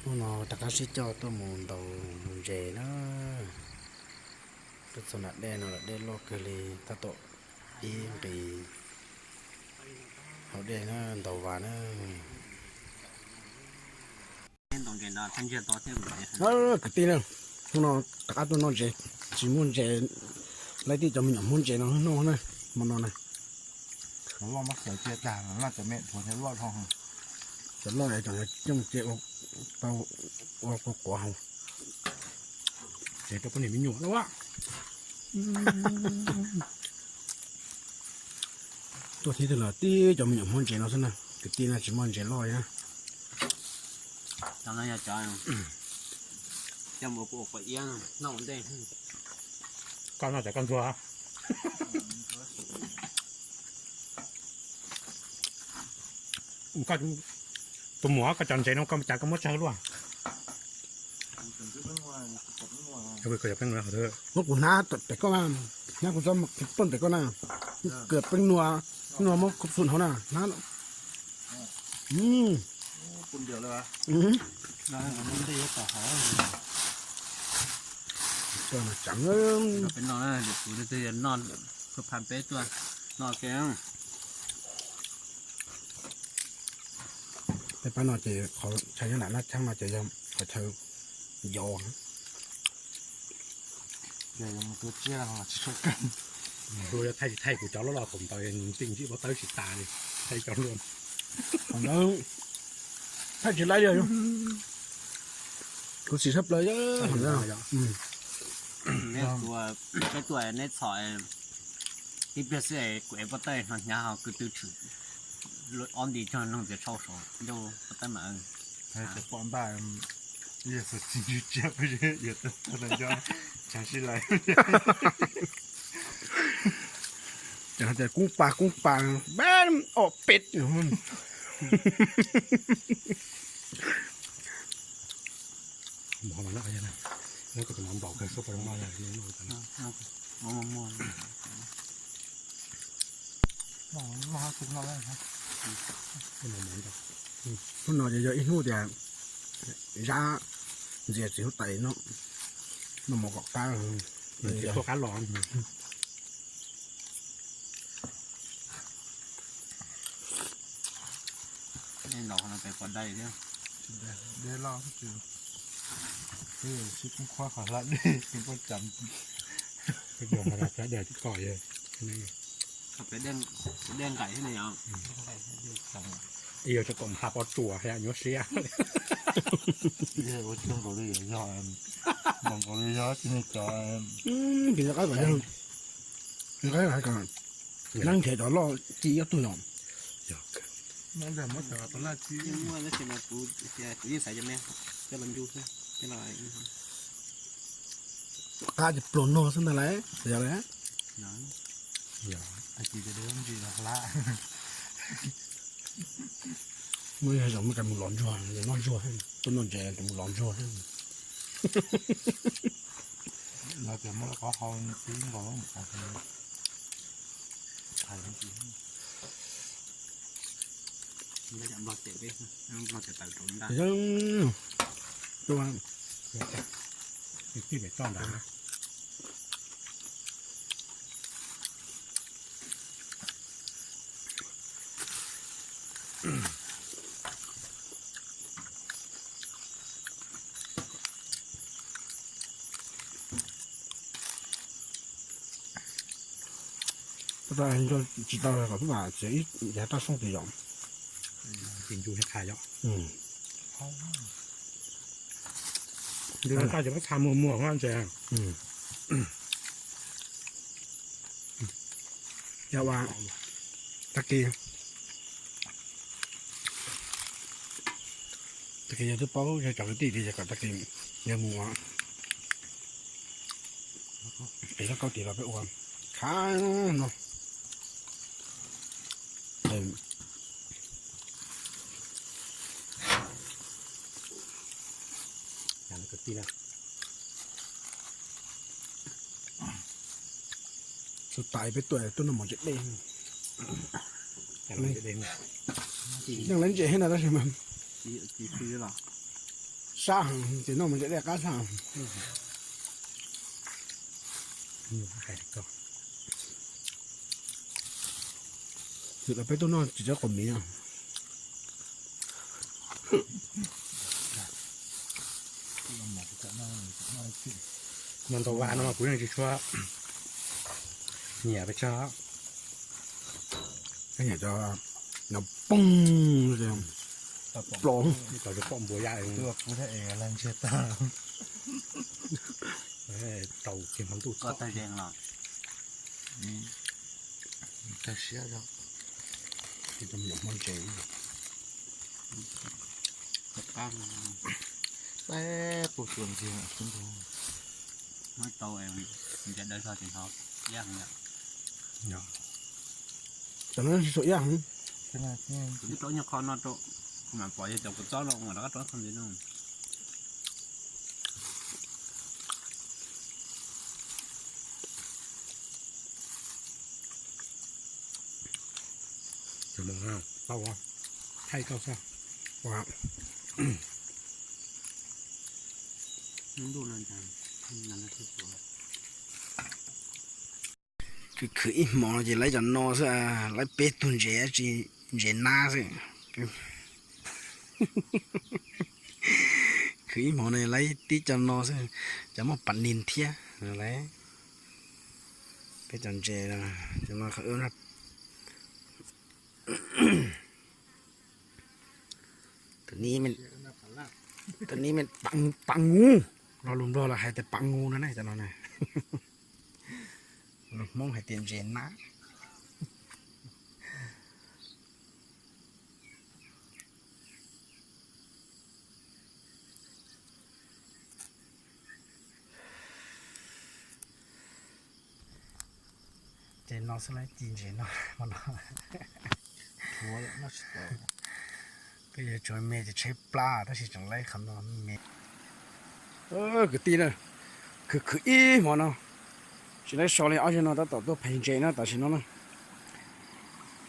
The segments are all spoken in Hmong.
Hnub no rov qab sib coj tuaj mus ntaus ntses na. Tuaj txog nram dej no lawm, dej loj kawg li, tab tom ib nqis hauv dej na, ntaus vas na. Kwv tij na, hnub no rov qab tuaj noj ntses, tsis muaj ntses, laib tib cov me nyuam Hmoob ntses no noj na, hmo no na. Cov loj cov me dhuav loj, cov loj cov coob ces tau ua quav quav hau. Ces rau poj niam me nyuam lawm. Tuaj thiab twg los tib cov me nyuam Hmoob ntses no xwb na, kwv tij na, tsis muaj ntses loj li na. Cov no yog cov coj mus ua quav iab noj ua ntej. Koj noj cov koj ntxuag. Tus muam, koj cov ntses no koj cas koj muab tsawg luaj? Muab kuv hnab pem koj na, hnab kuv txob poj pem koj na, kws peb nua, nua muab kub xum hauv na, hnab. Peb no, peb tuaj noj ke. Peb pab no ces qhov chaw nyob nram Nab Tshab no ces yog qhov chaw yos. Thaij tsis thaij kuv cov loj loj thaum ntawd nti ntsib pob tawb tsis tas li, thaij cov luaj. Thaum ntawd thaij tsis laib li. Kuv xim sab plaws. Peb tuaj neb txhom ib pliag xwb kuv ev pob tawb no hnyav ho kwv tw tshwm ob nti cog noog tias tshau saud ncauj pob tawb mas. Cov pom npaj, yog xav tsis ntsib tsiab peb yog tag nco, tshav sib laim. Ces hais tias koob pas koob pas, peb om peb. Hnub no ces yog ib hnub tias zab ntxias txiv huab tais no, noj mov kom qab, txiv huab qab los. Dej los, dej kub qhuav qhov hlab dej, dej nqaim thiab ne yom. Yog tsis kom ha pob tsuas nyuaj siab. Ua tsis nkaus li yog, nkaus li yog tsis ne cov, nqaij nqaij kom nab nrhiav cov loj ci ob tug yom. Qab ces pluag no xwb ntag lauj, yog lauj. Muaj ib zaug muaj kais mus lov ntsuag, noj ntsuag, tuaj noj ntses kais mus lov ntsuag. Tsis tau kom peb mam txiav ib yav roj xyoob twg yom. Ces ncu thiab qha yom. Ncu thiab qha ces peb qha muag muag ntses. Yog ua tag kis, tag kis yog twb paub yog cov kwv tij tias yog kom tag kis yog mus ua pem lub kaub tid los peb ua khav no. Tus tais peb tuaj tuaj noj mov ntse dej, yeej lawv ntse thiab na tab sis mas qab heev, ces noj mov ntse dej qab tshaj. Hais ko, txwm los peb tuaj noj tsis tsob qos miv no. Noj ntau vas no mas kuv yeej tsis tshua nyiam pes tsawg. Nyiam cov no poob plos, cov pom npua ya. Tau kiag hmo ntuj txog. Tag siab hmo ntses. Peb puas tuas ntxiag xwb ntag. Muab tau nca dawb zog ces hnov iab heev yom. Cov no tsis tshua iab heev. Kuv twb rau nyuag qho no rau, kuv mam pom yog cov kua txob no uas rov qab rau qhov ntxiv no. Tau, thaij tau xwb. Khwv khwv ib hmo no ces laib cov no xwb, laib peb tug ntses, ntses nab xwb. Khwv ib hmo no laib tib co no xwb, cov muaj pas nis thiab. Peb cov ntses, cov no qhov Tus ni, tus ni pam ngu, lo lus Nplog lawv hais tias pam ngu no ne, cov no ne. Lus Hmoob hais tias ntses nab. Ces no xwb na, ci ntses no, peb yuav tsuav me ces tshaib plab tab sis tseem laib qhov no me. Kwv tij na, khwv khwv ib hmo no, tsis laib so li, ob zaug no tab tom tuaj phais ntses na tam sim no na.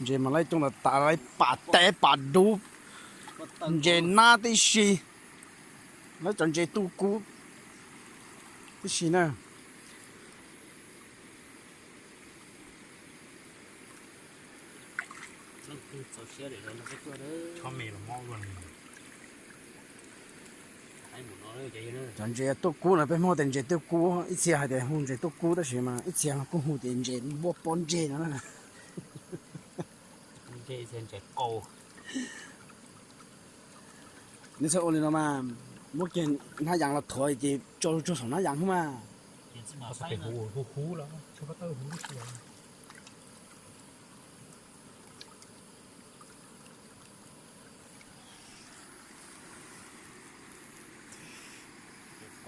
Ntses mas laib coob tas tas, laib pam teb pam dub, ntses nab tib si, laib cov ntses tuj kub tib si na. Cov ntses tuj kub no peb Hmoob tias ntses tuj kub, ib txhia hais tias hu ntses tuj kub tab sis mas ib txhia kuj hu tias ntses npuaj pob ntseg no na. Neb txhob ua li no mas, muab kiag hnab yas los thuav ces tso tsuag saum hnab yas xwb mas.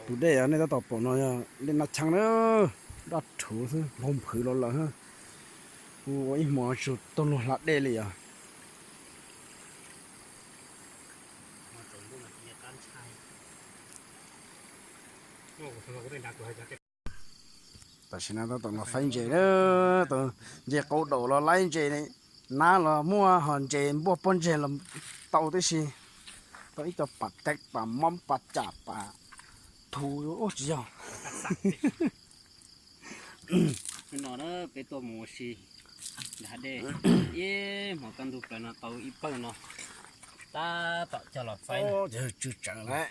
Tus dej nej tab tom pom no yog dej Naj Chab na, daj rhuv xwb, nphau nphwv los lawm. Kuv ua ib hmo tsis tau luag hla dej li os. Tam sim no tab tom los faib ntses na, tus ntses qau daum los laib ntses, nab los muaj, ho ntses npuaj pob ntseg los tau tib si. Tau ib co pam teeb pam mob pam cam pam thu, tsis yog. Hnub no peb tuaj mus ua si nram hav dej, ib hmos kaj ntug plaws no tau ib pawg no tab tom cog los faib na. Tsw tsawv lawm.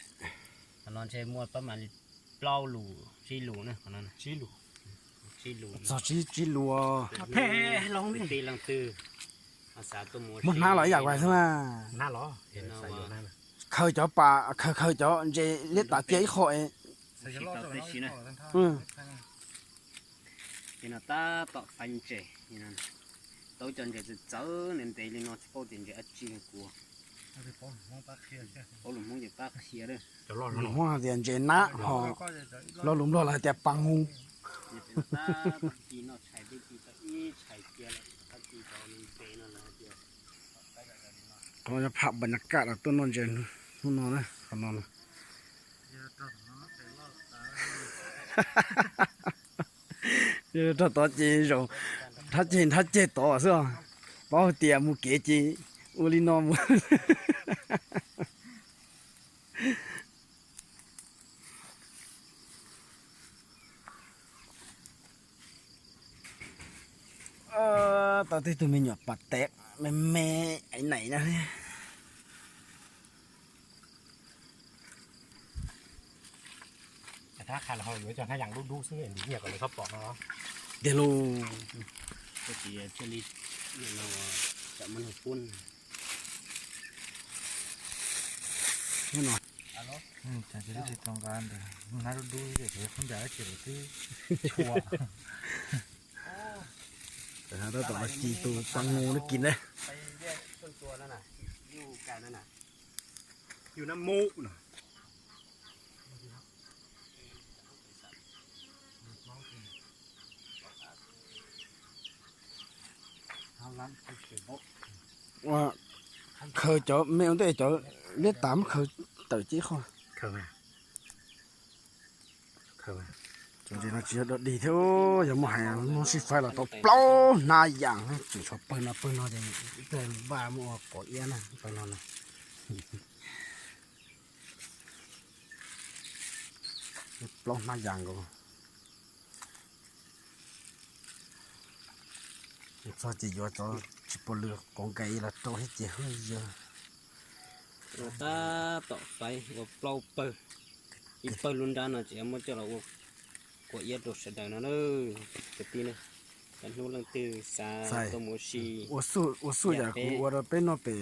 Qhov no ntshe muaj pab mas li plaub lus tsib lus na, qhov no tsib lus, txog tsib lus. Kwv tij leej twg xav tuaj mus ua si, muaj hnab los ib yam kuv hais xwb na. Khaws cov pam, khaws khaws cov ntses liab tas cia ib qho es. Tsis tau tib si na. Ces no tab tom faib ntses, tau cov ntses txawv txawv ntev ntev li no tsis paub tias ntses dab tsi kuv. Paub lus Hmoob ces pab qhia, lus Hmoob hais tias ntses nab, ho lo lus Nplog lawv hais tias pas ngu. Tab tom ci noj tshais, twb ci tau ib tshais cia lawm, tab ci tau ntev no lawv hais tias Qhov no yog phaj npas nyas kaj los tuaj noj ntses hnub no na, qhov no na. Rau tod ces zaum nrhab ceg nrhab ceg tod xwb os. Paub hais tias mus kev ces ua li no mus. Tau tej tug me nyuam pas tev me me aiv naim na. Thab qha los ho yuav cov hnab yas dub dub xwb, nyiam kom lawv txhob pom no. Tiag lauj. Hnab dub dub ces khoob ncaws ces twb tshua. Tab tom los kis tus pas nus no kis na. Yus na mus no. Ua, khaws cov me ua ntej cov liab tas muab khaws tawm cib qho. Cov ntses no tsis yog dog dig thiab, yog muaj hais no sib faib los tau plaub hnab yas, tseem tshuav pawg no, pawg no ces vaj muaj ua quav iab na, pawg no na. Plaub hnab yas nkaus. Txog ces yuav cov tsis pom lwm quav nkaus los rau thiab ces hwj yawg. Tab tom faib ua plaub pawg, ib pawg lub nrab no ces muab coj los ua quav iab rau sawv daws no na, kwv tij na. Cov hnub leej twg xav tuaj mus ua si, ua xub yam kuv ua rau peb noj pem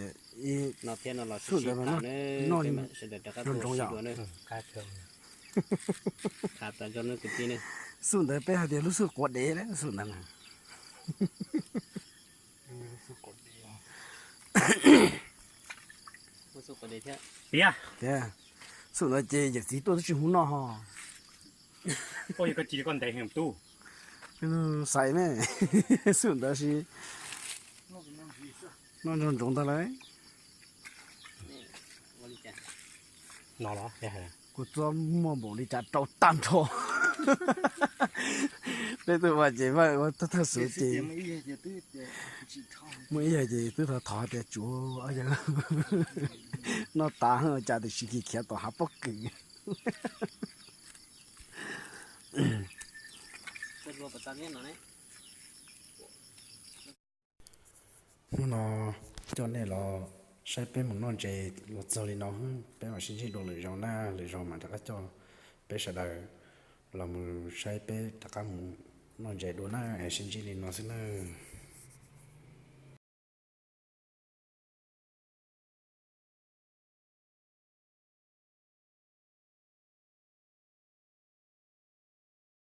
no thiab no los sib tham na, peb mam sawv daws rov qab tuaj ua si dua na. Tham tas zog na kwv tij na. Xub ntawd peb hais tias lub xub quav dev, xub ntawd na. Xub ntawd ces yawm txiv tuaj twb tsis hu noj ho. Xais me, xub ntawd si noj ntsoov ntsoov ntag lauj. Kuv txob muaj npaum li cas rau tag nrho. Peb tuaj ua ces ua thawj xub ces muaj ib yam ces twb thov thov tias tsuav yawg noj tas cas tiam sis khiav tom hav pob kws. Hnub no coj nej los saib peb mus noj ntses los txog li no, peb mam sib ntsib dua lwm zaus na, lwm zaus mam rov qab coj peb sawv daws los mus saib peb rov qab mus noj ntses dua na, es sib ntsib li no xwb na.